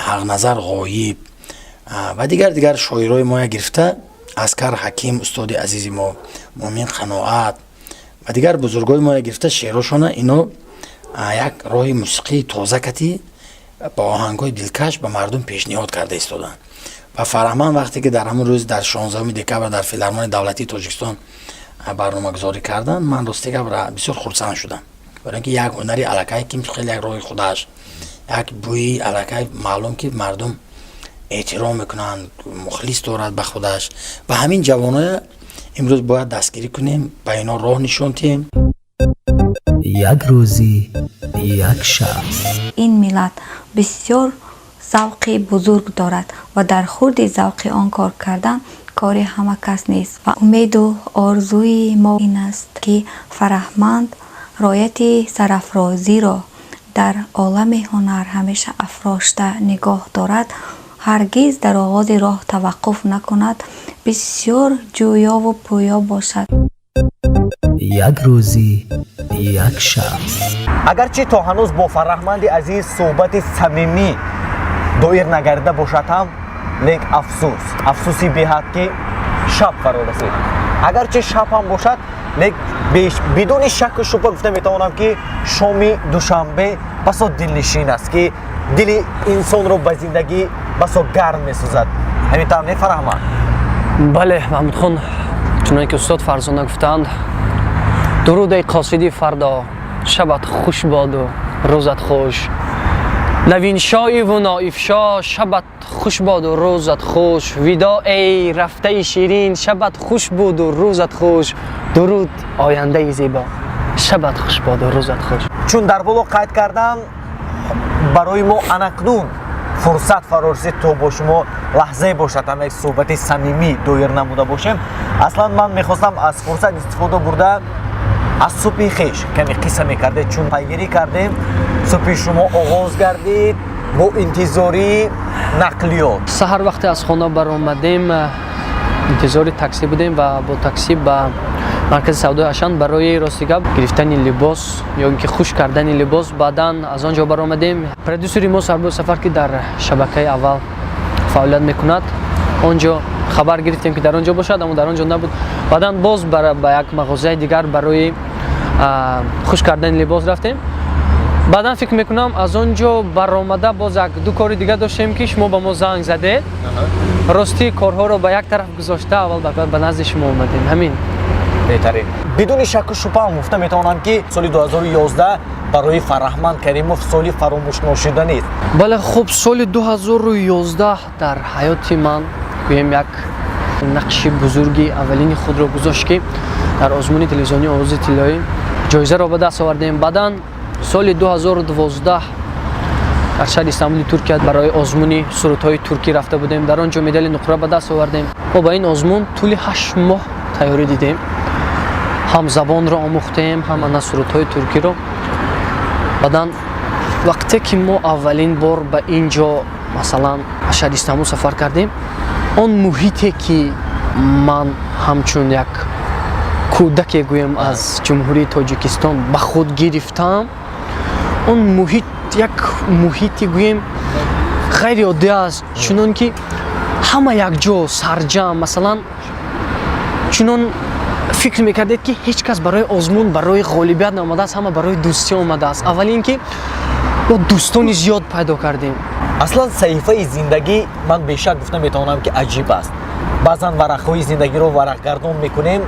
Ҳақназар Ғоиб ва дигар дигар шоирои моя гирифта, Аскар Ҳаким, устоди азизи мо, Муъмин Қаноат ва дигар бузургои моя гирифта, шеърҳошона ино як роҳи мусиқии тоза кати бо оҳангҳои дилкаш ба мардум пешниҳод карда истоданд. Ва Фараҳманд вақте ки дар ҳамон рӯз, дар 16 декабр, дар Филармонии давлатии Тоҷикистон барномагузорӣ карданд, ман, рости гап, бисёр хурсанд шудам, барои ин ки як ҳунари аллакай, ки хеле як роҳи худаш, як бӯи аллакай маълум, ки мардум эҳтиром мекунанд, мухлис дорад ба худаш. Ва ҳамин ҷавоноя имрӯз бояд дастгирӣ кунем, ба ино роҳ нишон диҳем. Як рӯзӣ, як шахс. Ин миллат бисёр завқи бузург дорад ва дар хурди завқи он кор кардан кори ҳама кас нест. Ва умеду орзуи мо ин аст, ки Фараҳманд рояти сарафрозиро дар олами ҳунар ҳамеша афрошта нигоҳ дорад, ҳаргиз дар оғози роҳ таваққуф накунад, бисёр ҷӯёву пӯё бошад. Як рӯзӣ, як шахс. Агарчи то ҳанӯз бо Фараҳманди азиз суҳбати самимӣ доир нагардида бошад ҳам, лек афсӯс, афсӯси беҳад, ки шаб фаро расид. Агарчи шаб ҳам бошад, лек бидуни шакку шубҳа гуфта метавонам, ки шоми душанбе басо дилнишин аст, ки дили инсонро ба зиндагӣ басо гарм месозад. Ҳамин тавр не, Фараҳманд? Бале, Маҳмудхон, чуноне ки устод Фарзона гуфтанд: «Дуруд, эй қосиди фардо, шабат хуш боду рӯзат хуш. Навиншоиву ноифшо, шабат хуш боду рӯзат хуш. Видо, эй рафтаи ширин, шабат хуш буду рӯзат хуш. Дуруд, ояндаи зебо, шабат хуш боду рӯзат хуш». Чун дар боло қайд кардам, барои мо анакнун фурсат фаро расид, то бо шумо лаҳзае бошад ҳам як суҳбати самимӣ доир намуда бошем. Аслан ман мехостам аз фурсат истифода бурда, аз субҳи хеш каме қисса мекардед, чун пайгирӣ кардем, субҳи шумо оғоз гардид бо интизории нақлиёт. Саҳар вақте аз хона баромадем, интизори таксӣ будем ва бо таксӣ ба маркази савдои Ашан барои, рости гап, гирифтани либос ё ин ки хуш кардани либос. Баъдан аз он ҷо баромадем, продюсери мо Сарбои Сафар, ки дар шабакаи аввал фаъолият мекунад, он ҷо хабар гирифтем, ки дар он ҷо бошад, аммо дар он ҷо набуд. Баъдан боз ба як мағозаи дигар барои хуш кардани либос рафтем. Баъдан, фикр мекунам, аз он ҷо баромада, боз як ду кори дигар доштем, ки шумо ба мо занг задед. Ростӣ, корҳоро ба як тараф гузошта, аввал ба назди шумо омадем, ҳамин. Беҳтарин. Бидуни шакку шубҳа гуфта метавонам, ки соли 2011 барои Фараҳманд Каримов соли фаромӯшношуда нест. Бале, хуб, соли 2011 дар ҳаёти ман, гӯем, як нақши бузурги аввалини худро гузошт, ки дар озмуни телевизионии «Овози тиллоӣ» ҷоизаро ба даст овардем. Баъдан соли 2012 дар шаҳри Истанбули Туркия барои озмуни сурудҳои туркӣ рафта будем, дар он ҷо медали нуқра ба даст овардем. Мо ба ин озмун тӯли 8 моҳ тайёрӣ дидем, ҳам забонро омӯхтем, ҳам ана сурудҳои туркиро. Баъдан вақте ки мо аввалин бор ба ин ҷо, масалан, ба шаҳри Истанбул сафар кардем, он муҳите, ки ман ҳамчун як кӯдаке, гӯем, аз Ҷумҳурии Тоҷикистон ба худ гирифтам, он муҳит як муҳити, гӯем, ғайриоддӣ аст, чунон ки ҳама якҷо сарҷам. Масалан, чунон фикр мекардед, ки ҳеҷ кас барои озмун, барои ғолибият наомадааст, ҳама барои дӯстӣ омадааст. Аввал ин ки мо дӯстони зиёд пайдо кардем. Аслан саҳифаи зиндагӣ, ман бешак гуфта метавонам, ки аҷиб аст. Баъзан варақҳои зиндагиро варақгардон мекунем,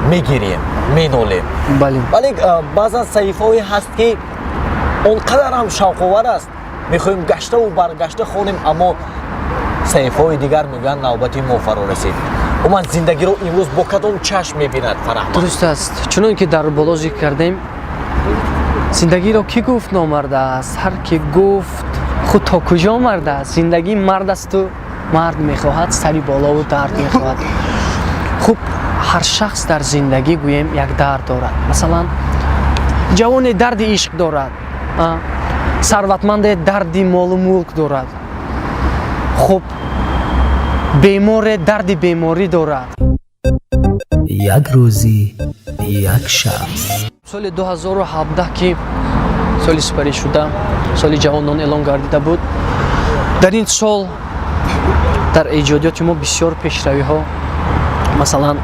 мегирем, менолем. Вале баъзан саҳифаҳое ҳаст, ки он қадар ҳам шавқовар аст, мехоҳем гаштаву баргашта хонем, аммо Саҳифаҳои дигар мегӯянд, навбати мо фаро расид. Умуман, зиндагиро имрӯз бо кадом чашм мебинад Фараҳманд? Дуруст аст. Чунон ки дар боло зикр кардем, зиндагиро кӣ гуфт номард аст? Ҳар ки гуфт, худ то куҷо мард аст? Зиндагӣ мард асту мард мехоҳад, сари болову дард мехоҳад. Хуб, ҳар шахс дар зиндагӣ, гӯем, як дард дорад. Масалан, ҷавоне дарди ишқ дорад, сарватманде дарди молу мулк дорад, хуб, беморе дарди беморӣ дорад. Як рӯзӣ, як шахс. Соли 2017, ки соли сипарӣ шуда, соли ҷавонон эълон гардида буд, дар ин сол дар эҷодиёти мо бисёр пешравиҳо, масалан,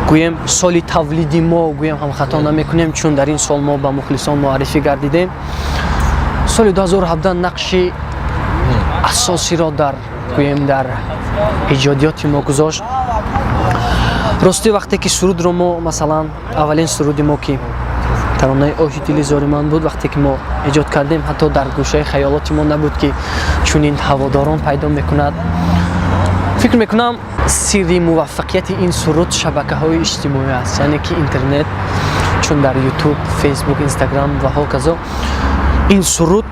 гӯем, соли тавлиди мо гӯем ҳам хато намекунем, чун дар ин сол мо ба мухлисон муаррифӣ гардидем. Соли 2017 нақши асосиро дар, гӯем, дар эҷодиёти мо гузошт. Ростӣ, вақте ки сурудро мо, масалан, аввалин суруди мо, ки таронаи «Оҳи дили зори ман» буд, вақте ки мо эҷод кардем, ҳатто дар гӯшаи хаёлоти мо набуд, ки чунин ҳаводорон пайдо мекунад. Фикр мекунам, сирри муваффақияти ин суруд шабакаҳои иҷтимоӣ аст, яъне ки интернет, чун дар Ютуб, Фейсбук, Инстаграм ва ҳоказо ин суруд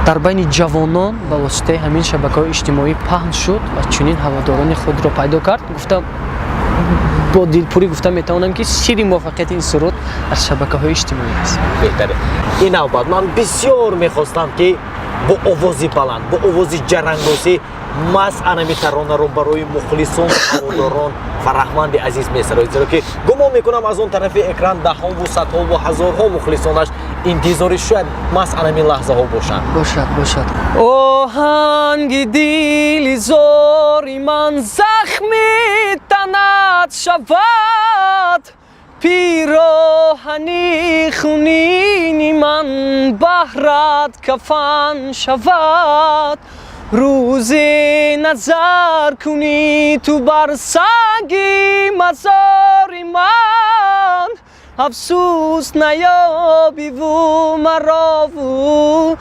дар байни ҷавонон ба воситаи ҳамин шабакаҳои иҷтимоӣ паҳн шуд ва чунин ҳаводорони худро пайдо кард. Гуфта, бо дилпурӣ гуфта метавонам, ки сирри муваффақияти ин суруд аз шабакаҳои иҷтимоӣ аст. Беҳтаре. Ин навбат ман бисёр мехостам, ки бо овози баланд, бо овози ҷарангосӣ маҳз анами таронаро барои мухлисон, ҳаводорон Фараҳманди азиз месароед, зеро ки гумон мекунам, аз он тарафи экран даҳҳову садҳову ҳазорҳо мухлисонаш интизори шояд маҳз анами лаҳзаҳо бошанд. Бошад, бошад. Оҳанги дили зори ман захми танат шавад, пироҳани хунини ман баҳрат кафан шавад. Рӯзе назар кунӣ ту бар санги мазори ман, афсӯс наёбиву марову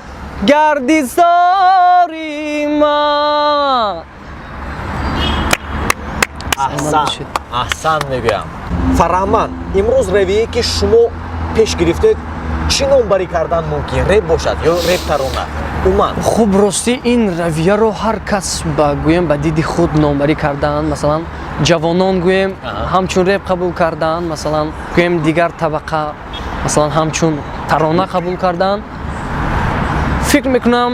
гарди зори ман. Аҳсан, аҳсан мегӯям, Фараҳманд. Имрӯз равие, ки шумо пеш гирифтед, чӣ номбарӣ кардан мумкин? Реп бошад ё реп тарона умуман? Хуб, ростӣ, ин равияро ҳар кас ба, гӯем, ба диди худ номбарӣ кардаанд. Масалан, ҷавонон, гӯем, ҳамчун реп қабул кардаанд, масалан, гӯем, дигар табақа, масалан, ҳамчун тарона қабул кардаанд. Фикр мекунам,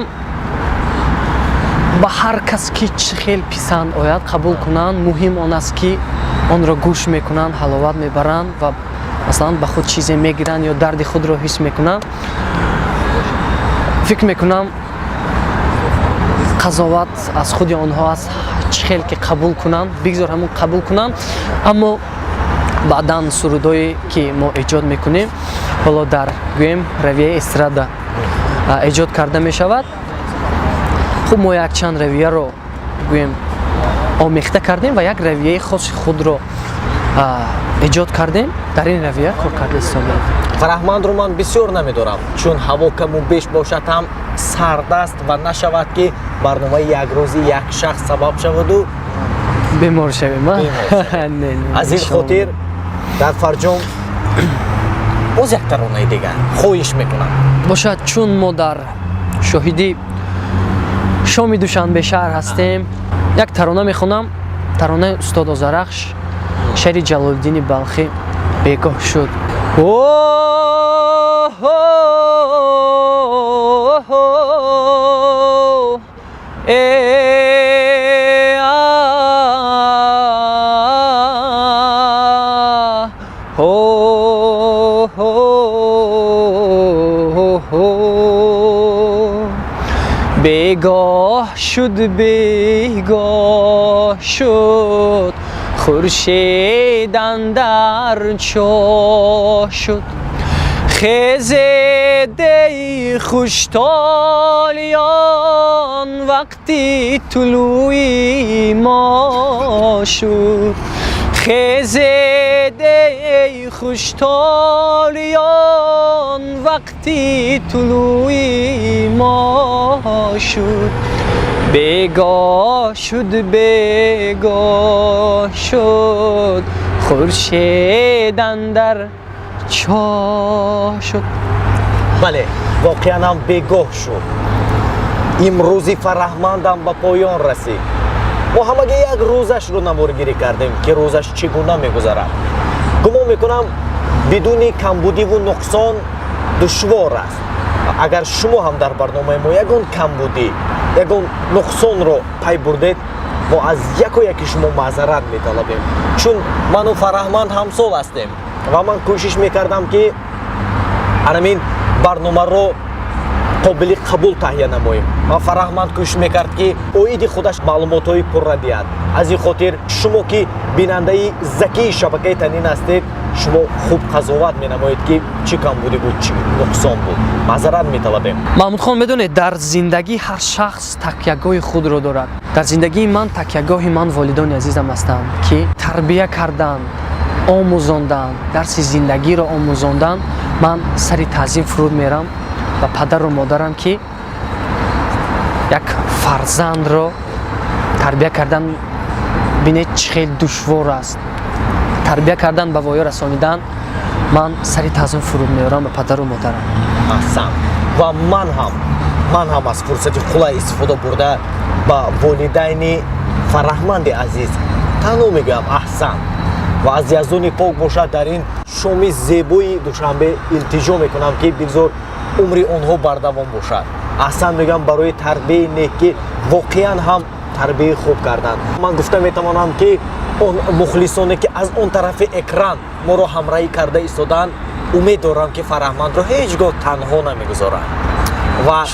ба ҳар кас ки чӣ хел писанд ояд, қабул кунанд. Муҳим он аст, ки онро гӯш мекунанд, ҳаловат мебаранд ва, масалан, ба худ чизе мегиранд ё дарди худро ҳис мекунанд. Фикр мекунам, қазоват аз худи онҳо аст. Чӣ хел ки қабул кунанд, бигзор ҳамон қабул кунанд. Аммо баъдан сурудое ки мо эҷод мекунем, ҳоло дар, гӯем, равияи эстрада эҷод карда мешавад. Хуб, мо якчанд равияро, гӯем, омехта кардем ва як равияи хоси худро эҷод кардем. Дар ин равия кор карда истодаем. Фараҳмандро ман бисёр намедорам, чун ҳаво каму беш бошад ҳам сард аст ва нашавад, ки барномаи «Як рӯзи як шахс» сабаб шаваду бемор шавем. Аз ин хотир дар фарҷом боз як таронаи дигар хоҳиш мекунам. Бошад. Чун мо дар шоҳиди шоми Душанбе шаҳр ҳастем, як тарона мехонам, таронаи устод Озарахш, шеъри Ҷалолиддини Балхӣ, «Бегоҳ шуд». Бегоҳ шуд, бегоҳ шуд, хуршед андар чоҳ шуд. Хезед, эй хуштолиён, вақти тулӯи мо шуд. Хезед, эй хуштолиён, вақти тулӯи мо шуд. Бегоҳ шуд, бегоҳ шуд, хуршед андар чоҳ шуд. Бале, воқеан ҳам бегоҳ шуд. Имрӯзи Фараҳмандам ба поён расид. Мо ҳамагӣ як рӯзашро наворгирӣ кардем, ки рӯзаш чӣ гуна мегузарад. Гумон мекунам, бидуни камбудиву нуқсон душвор аст. Агар шумо ҳам дар барномаи мо ягон камбудӣ, ягон нуқсонро пай бурдед, мо аз яко яки шумо маъзарат металабем, чун ману Фараҳманд ҳамсол ҳастем ва ман кӯшиш мекардам, ки анамин барномаро қобили қабул таҳия намоем ва Фараҳманд кӯшиш мекард, ки оиди худаш маълумотҳои пурра диҳад. Аз ин хотир шумо, ки бинандаи закии шабакаи Танин ҳастед, шумо хуб қазоват менамоед, ки чӣ камбудӣ буд, чӣ нуқсон буд. Маъзарат металабем. Маҳмудхон, медонед, дар зиндагӣ ҳар шахс такягоҳи худро дорад. Дар зиндагии ман такягоҳи ман волидони азизам ҳастанд, ки тарбия карданд, омӯзонданд, дарси зиндагиро омӯзонданд. Ман сари таъзим фуруд мерам ба падару модарам, ки як фарзандро тарбия кардан, бинед, чӣ хел душвор аст, тарбия кардан, ба воя расонидан. Ман сари таъзим фуруд меорам ба падару модарам. Аҳсан. Ва ман ҳам аз фурсати қулай истифода бурда, ба волидайни Фараҳманди азиз танҳо мегӯям: аҳсан. Ва аз Яздони пок бошад, дар ин шоми зебои Душанбе илтиҷо мекунам, ки бигзор умри онҳо бардавом бошад. Аҳсан мегӯям барои тарбияи нек, ки воқеан ҳам тарбияи хуб карданд. Ман гуфта метавонам, ки он мухлисоне, ки аз он тарафи экран моро ҳамроҳӣ карда истодаанд, умед дорам, ки Фараҳмандро ҳеҷ гоҳ танҳо намегузоранд. Ва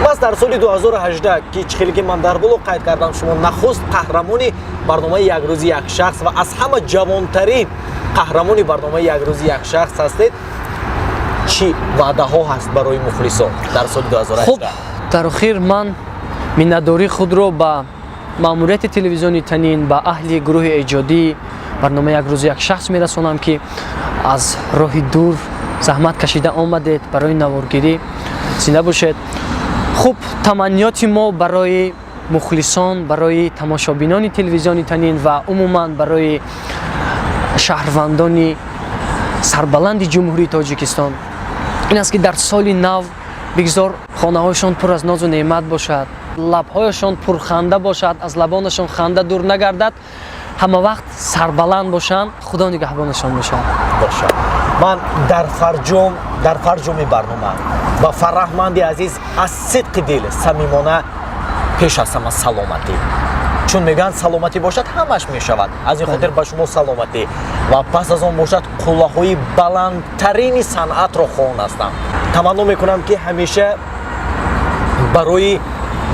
маҳз дар соли 2018, ки чӣ хеле ки ман дар боло қайд кардам, шумо нахуст қаҳрамони барномаи «Як рӯзи як шахс» ва аз ҳама ҷавонтарин қаҳрамони барномаи «Як рӯзи як шахс» ҳастед, чӣ ваъдаҳо ҳаст барои мухлисон дар соли 2018? Хуб, дар охир ман миннатдории худро ба маъмурияти телевизиони Танин, ба аҳли гурӯҳи эҷодии барномаи «Як рӯзи як шахс» мерасонам, ки аз роҳи дур заҳмат кашида омадед барои наворгирӣ. Зинда бошед. Хуб, таманниёти мо барои мухлисон, барои тамошобинони телевизиони Танин ва умуман барои шаҳрвандони сарбаланди Ҷумҳурии Тоҷикистон ин аст, ки дар соли нав бигзор хонаҳояшон пур аз нозу неъмат бошад, лабҳояшон пурханда бошад, аз лабонашон ханда дур нагардад, ҳама вақт сарбаланд бошанд. Худо нигаҳбонашон бошад. Бошад. Ман дар фарҷоми барнома ба Фараҳманди азиз аз сидқи дил, самимона, пеш аз ҳама саломатӣ, чун мегӯянд, саломатӣ бошад, ҳамаш мешавад. Аз ин хотир ба шумо саломатӣ ва пас аз он бошад, қуллаҳои баландтарини санъатро хоҳон ҳастам. Таманно мекунам, ки ҳамеша барои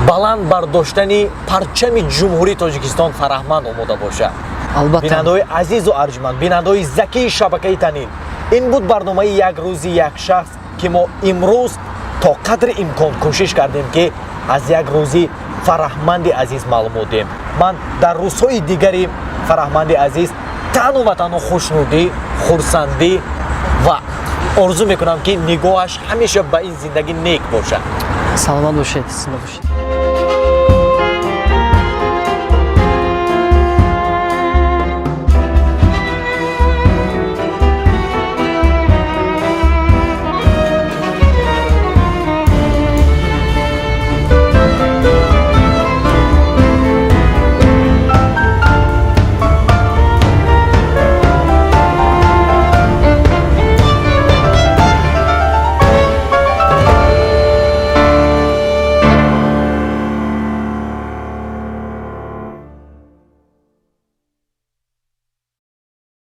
баланд бардоштани парчами Ҷумҳурии Тоҷикистон Фараҳманд омода бошад. Албатта. Бинандаҳои азизу арҷманд, бинандаҳои закии шабакаи Танин, ин буд барномаи «Як рӯзи як шахс», ки мо имрӯз то қадри имкон кӯшиш кардем, ки аз як рӯзи Фараҳманди азиз маълумот диҳем. Ман дар рӯзҳои дигари Фараҳманди азиз тану ва танҳо хушнудӣ, хурсандӣ ва орзу мекунам, ки нигоҳаш ҳамеша ба ин зиндагӣ нек бошад. Саломат бошед, зинда бошед.